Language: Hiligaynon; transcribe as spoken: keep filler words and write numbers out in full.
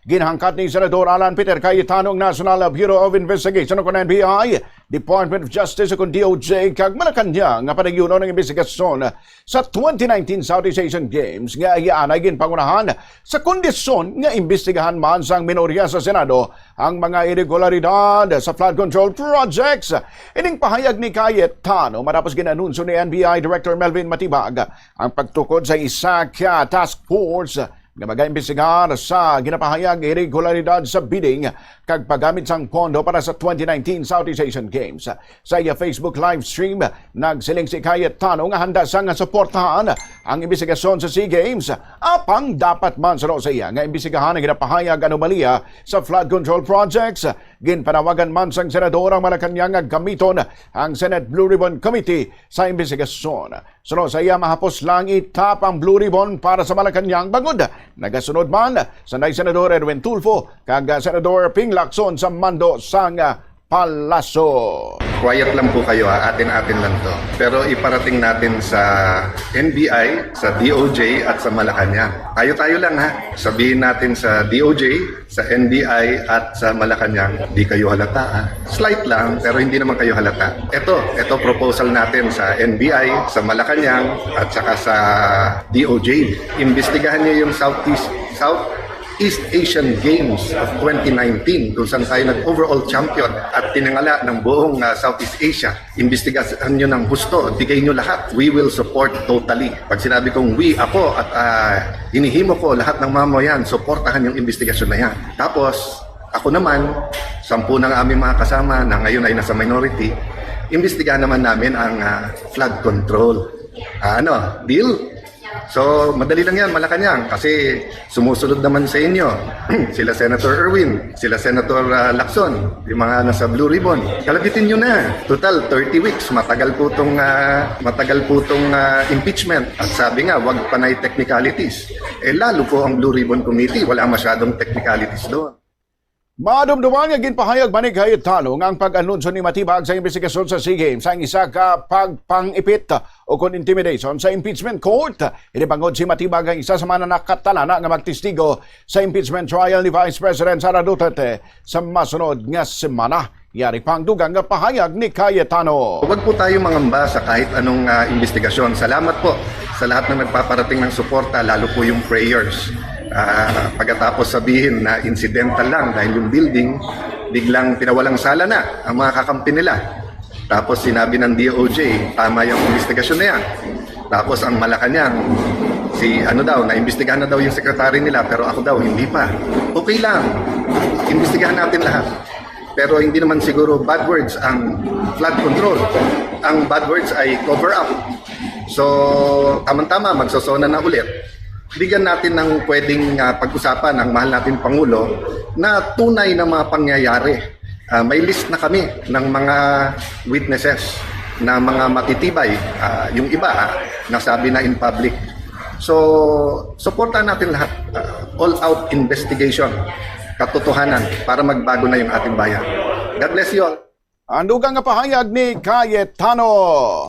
Ginhangkat ni Senador Alan Peter Cayetano ang National Bureau of Investigation o kon N B I, Department of Justice o kon D O J kag Malacañang nga padayonon ang imbestigasyon sa twenty nineteen Southeast Asian Games nga iya anay ginpangunahan sa kondisyon nga imbestigahan man sang minorya sa Senado ang mga iregularidad sa flood control projects. Ining pahayag ni Cayetano matapos gin-anunsyo ni N B I Director Melvin Matibag ang pagtukod sa isa ka task force nga magaimbestigar sa ginapahayag nga iregularidad sa bidding kag paggamit sang pondo para sa twenty nineteen Southeast Asian Games. Sa iya Facebook live stream, nagsiling si Cayetano nga handa siya nga suportahan ang imbestigasyon sa SEA Games, apang dapat man suno sa iya nga imbestigahan ang ginapahayag anomalya sa flood control projects. Ginpanawagan man sang senador ang Malacañang nga gamiton ang Senate Blue Ribbon Committee sa imbestigasyon. Suno sa iya, mahapos lang itap ang Blue Ribbon para sa Malacañang bangod nagasunod man sanday Senador Edwin Tulfo kag Senador Ping Lacson sa mando sang palasyo. Quiet lang po kayo ha, atin-atin lang to. Pero iparating natin sa N B I, sa D O J at sa Malacañang. Tayo-tayo lang ha. Sabihin natin sa D O J, sa N B I at sa Malacañang, di kayo halata ha. Slight lang, pero hindi naman kayo halata. Ito, ito proposal natin sa N B I, sa Malacañang at saka sa D O J. Imbestigahan niyo yung Southeast South East Asian Games of twenty nineteen, kung saan tayo nag-overall champion at tinangala ng buong ah, Southeast Asia. Imbestigahan nyo ng husto, bigay nyo lahat. We will support totally. Pag sinabi kong we, ako at ah, hinihimo ko lahat ng mamamayan, suportahan yung imbestigasyon na yan. Tapos, ako naman, sampu ng aming mga kasama na ngayon ay nasa minority, imbestigahan naman namin ang ah, flood control. Ah, ano, deal? So, madali lang yan, Malacañang, kasi sumusunod naman sa inyo sila Senator Erwin, sila Senator ah, Lacson, yung mga nasa Blue Ribbon. Kalabitin nyo na. Total, thirty weeks, matagal po tong, ah, matagal po tong ah, impeachment. At sabi nga, wag panay technicalities. Eh, lalo po ang Blue Ribbon Committee, wala masyadong technicalities doon. Madumduman nga ginpahayag man ni Cayetano nga ang pag-anunsyo ni Matibag sa imbestigasyon sa SEA Games ang isa ka pagpangipit o kon intimidation sa impeachment court. Ini bangod si Matibag ang isa sa mga nakatalana nga magtestigo sa impeachment trial ni Vice President Sara Duterte sa masunod nga semana. Yari pa ang dugang nga pahayag ni Cayetano. Huwag po tayo mangamba sa kahit anong ah, imbestigasyon. Salamat po sa lahat ng nagpaparating ng suporta, lalo po yung prayers. Ah, pagkatapos sabihin na incidental lang dahil yung building, biglang pinawalang sala na ang mga kakampi nila. Tapos sinabi ng D O J, tama yung investigasyon na yan. Tapos ang Malacañang, si ano daw, naimbestigahan na daw yung secretary nila, pero ako daw, hindi pa. Okay lang, imbestigahan natin lahat. Pero hindi naman siguro bad words ang flood control. Ang bad words ay cover up. So, tamang-tama, magsosona na ulit. Bigyan natin ng pwedeng ah, pag-usapan ang mahal nating Pangulo na tunay na mga pangyayari. Ah, may list na kami ng mga witnesses na mga matitibay. Ah, yung iba, ah, nasabi na in public. So, suportahan natin lahat. Ah, all-out investigation, katotohanan, para magbago na yung ating bayan. God bless you all. Ang dugang nga pahayag ni Cayetano.